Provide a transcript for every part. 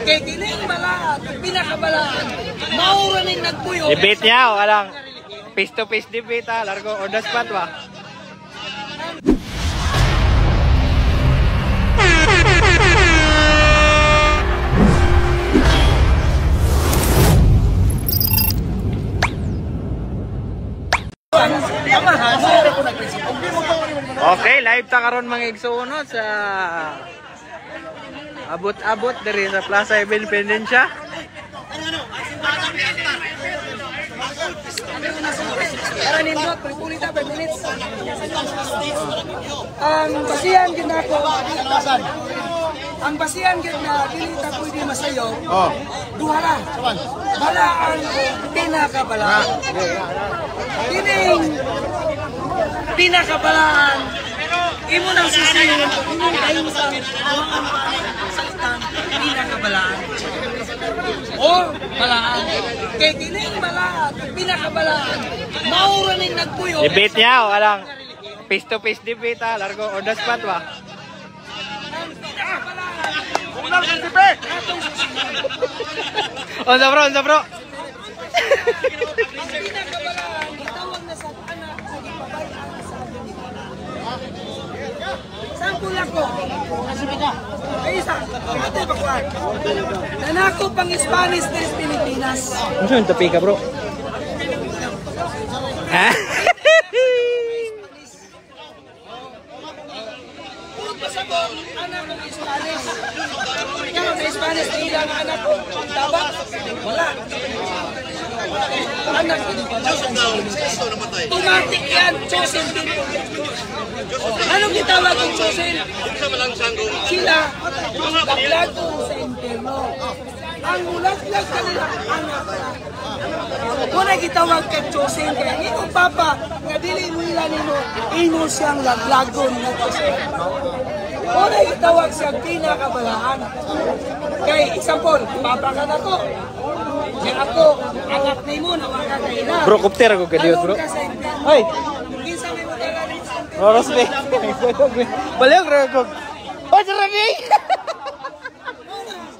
Kay kining balaan, pinakabalaan, maura ning nagpuyo. Debate niya, o alang face to face debate ha, largo on the spot ba? Okay, live ta karon mga igsuon sa abot-abot diri sa Plaza Independencia. Para nindot, pulita 5 minutes. Ang basihan gid nako, ang basihan gid na dili ta pwede masayo. Oh. Duha ra. Balaan o pinakabalaan. Kining pinakabalaan, imo nang susihin, imong kahimtang, salitang pinakabalaan. O balaan. Kay kining balaan, pinakabalaan, maura ning nagpuyo. Debate niya, o alang face to face debate ha, largo on the spot ba? Ang pinakabalaan, atong susihin. On the bro, on the bro. Ang pinakabalaan, gitawag na sa anak sa gipabayaan sa Ginoo. Sample ako. Ay isa, ate ba kuan? Nanako pang Spanish diri sa Pilipinas. Ano yung topic ka, bro? Ha? Puro pa sa ko, anak kong Spanish. Kaya sa Spanish, ila nga anak ko. Tabak, wala. Anak ko, automatic yan, chosen people. Anong gitawag ang chosen? Sila, laglago sa impyerno. Ang mulaglag kanila, anak ka. Kung gitawag kag chosen, kaya ang imong papa, nga dili mo ila nimo, imo siyang laglagon nga chosen. Kung gitawag siyang pinakabalaan. Kay example, papa ka na ko. Kaya ako, anak nimo na wala ka ila. Bro, kupter ako kadiyot, bro. Alon ka sa impyerno. Ay! Kinsa may modala nimo sa impyerno? Oras ba? Baliw, bro. Oh, sarap eh!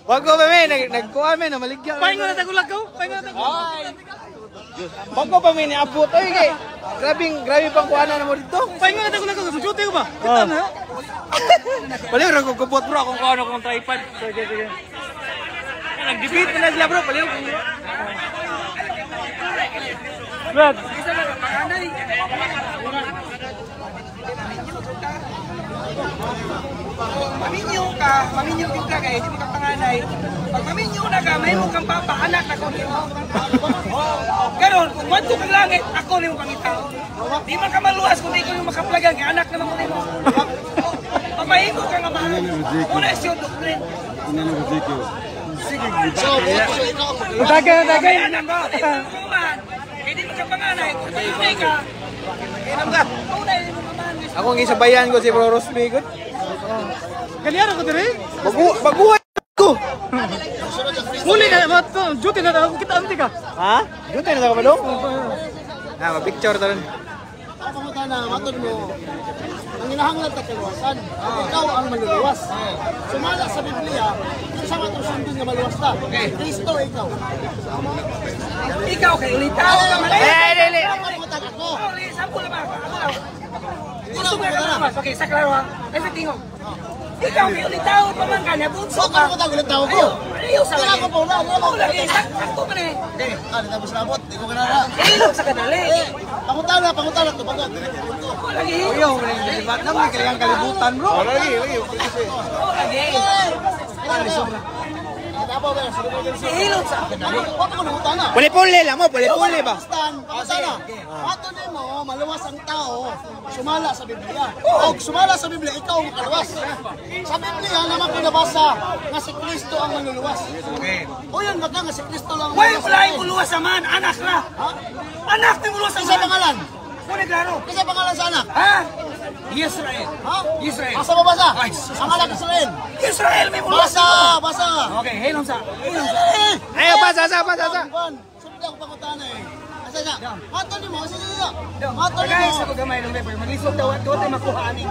Wag ko ba, men? Nagkuha, men. Namaligya. Pahingo na tagulag ko. Pahingo na tagulag. Wag ko pa, men. Niabot. Ay, kay. Grabing, grabe pang kuha na mo dito. Pahingo na tagulag ko. Sujuti ko ba? Kita na. Baliw, bro. Kubot, bro. Akong kuha na akong tripod. Sige, sige. Nag-debate na sila, bro. Baliw. Brad. Isa lang ang panganay. Maminyo ka, maminyo gyud ka kay di mo ka panganay. Pag maminyo na ka, mahimo kang papa, anak na ko nimo. Oh, karon kung wadto kang langit, ako nimo pangitaon. Di man ka maluwas kung di ko yung makaplagan kay anak naman ko nimo. Pamahimo ka nga mahal. Una is your doctrine. Tagay, tagay. Kay anak ko, di mo man. Kay di mo ka panganay, kung panganay ka, una mo amahan. Ako ang isabayan ko si Bro Rosmi. Good. Kanyara ko dire. Baguhan ko. Huli na mo to. Duty na ako kita anti ka. Ha? Dito na sa kabalo? Ah, ma-picture ta ron. Ang pangutana, matod mo, ang hinahanglan ta kaluwasan, ikaw ang maluluwas. Sumala sa Biblia, kung sa matong sundin nga maluwas ta, Kristo ikaw. Ikaw kay ulitaw ka man. Eh, dili. Ang pangutan ako. Uli, sample ba? Ako lang. Gusto mo ka naman. Okay, sa klaro ha. Kasi tingog. Ikaw kay ulitaw pa man ka na bunso So, ka. kung pangutan ulit tao ko. Ayaw, ayaw sa Wala ko pa wala, wala ko. Oo, lagi. Sakto man eh. Ah, tapos na abot, di ko kinara. Ilog sa kanali. Eh, pangutana, pangutana, tubagot. Oo, lagi. Uyaw, nalibat na may kailangan kalibutan, bro. Oo, lagi. Ihilot sa kanali. Huwag ko nangutana. Puli-puli lang mo, puli-puli ba? Pangutana, pato nimo maluwas ang tao, sumala sa Biblia. O sumala sa Biblia, ikaw ang makaluwas. Sa Biblia naman ko nabasa nga si Kristo ang manluluwas. O yun, baka nga si Kristo lang ang Why manluluwas. wala yung muluwas sa man? Anak na. Anak ni muluwas sa Isa man. pangalan? Muna klaro. Isa pangalan sa anak? Ha? Israel. Ha? Israel. Asa mabasa? Ay, sus. Ang anak Israel. Israel may muluwas. Basa, basa. Okay, hilom sa. Hilom sa. Eh! Ay, basa, basa, basa, basa. Juan, sunod ako pangutana eh. Asa na? Mato nimo, asa na? Mato Tagay nimo. sa ko gamay nung leper. Maglisod daw at doon makuha ani.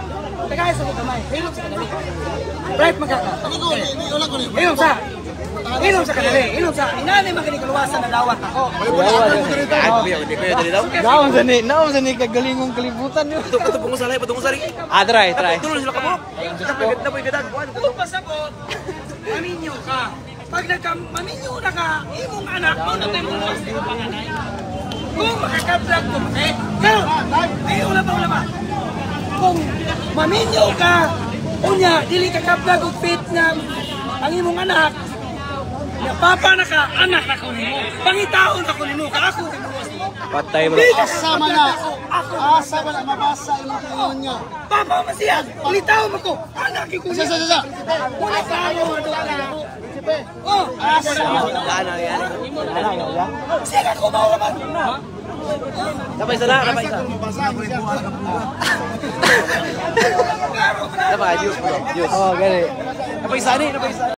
Tagay sa ko gamay. Hilom sa kanali. Bright magkaka. Hindi ko, hindi, wala ko ni. Hilom sa. Inom sa kanali, inom sa inani makinikaluwasan na dawat ako. Naon sa ni, naon sa ni kagalingong kalibutan yun. Ah, try, try. Kung pasabot, maminyo ka. Pag nagka-maminyo na ka, imong anak, mo na tayo mong sa imong panganay. Kung makakablag ko, eh, pero, ay, wala pa, wala pa. Kung maminyo ka, unya, dili ka kablag og faith nga ang imong anak, nga papa na ka, anak na ko nimo. Pangitaon na ko nimo, ka ako tinuwas nimo. Patay bro. Dili ka Asa man na. Ako, ako. Asa man na mabasa imong ingon niya. Papa man siya, litaw mo ko, anak ko Sa sa sa. Wala ka ako, ako. Oh, Asa man. siya ka kumaw naman. Oh, gani.